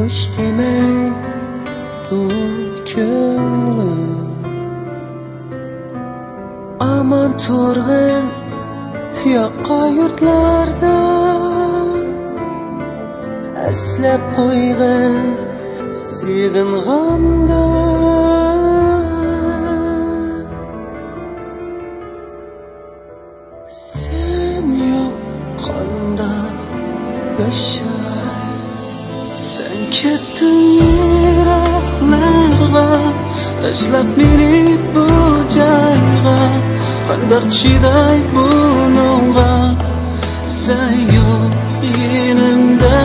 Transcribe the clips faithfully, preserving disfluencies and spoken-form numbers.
خوش دېمەي بۇ كۆڭلۈم. ئامان تۇرغىن ياقا يۇرتلاردا، ئەسلەپ قويغىن سېغىنغاندا. سەن يوق قانداق ياشاي؟ سەن كەتتىڭ يىراقلارغا، تاشلاپ مېنى بۇ جايغا. قانداق چىداي بۇنىڭغا؟ سەن يوق يېنىمدا،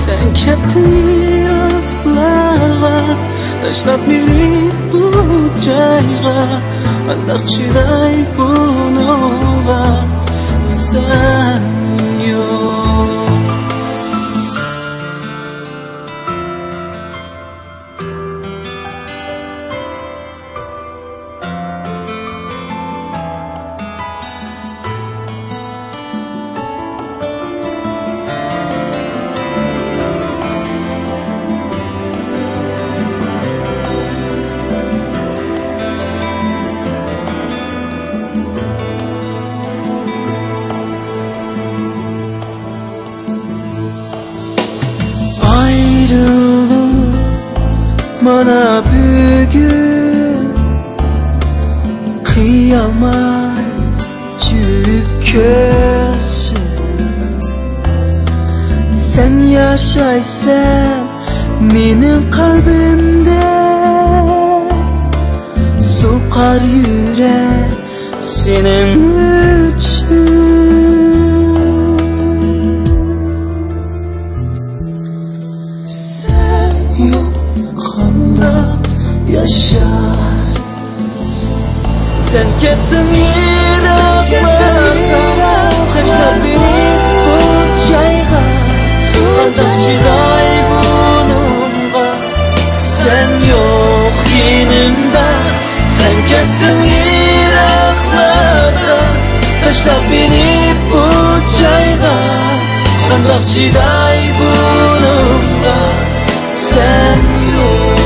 سەن كەتتىڭ يىراقلارغا، تاشلاپ مېنى بۇ جايغا. قانداق چىداي بۇنىڭغا؟ سەن يوق. ئايرىلدۇق مانا بۈگۈن، قىيالماي جۈپ كۆزۈم. سەن ياشايسەن مېنىڭ قەلبىمدە، سوقار يۈرەك سېنىڭ ئۈچۈن. سەن يوق قانداق ياشاي؟ سەن كەتتىڭ يىراقلارغا، تاشلاپ مېنى بۇ جايغا. قانداق چىداي بۇنىڭغا؟ سەن يوق يېنىمدا، سەن كەتتىڭ يىراقلارغا، تاشلاپ مېنى بۇ جايغا. قانداق چىداي بۇنىڭغا؟ سەن يوق.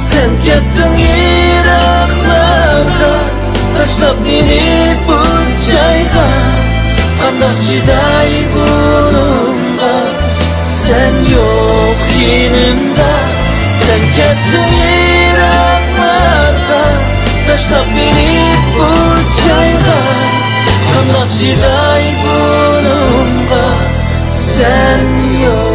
سەن كەتتىڭ يىراقلارغا، تاشلاپ مېنى بۇ جايغا. قانداق چىداي بۇنىڭغا؟ سەن يوق يېنىمدا، سەن كەتتىڭ يىراقلارغا، تاشلاپ مېنى بۇ جايغا. قانداق چىداي بۇنىڭغا؟ سەن يوق.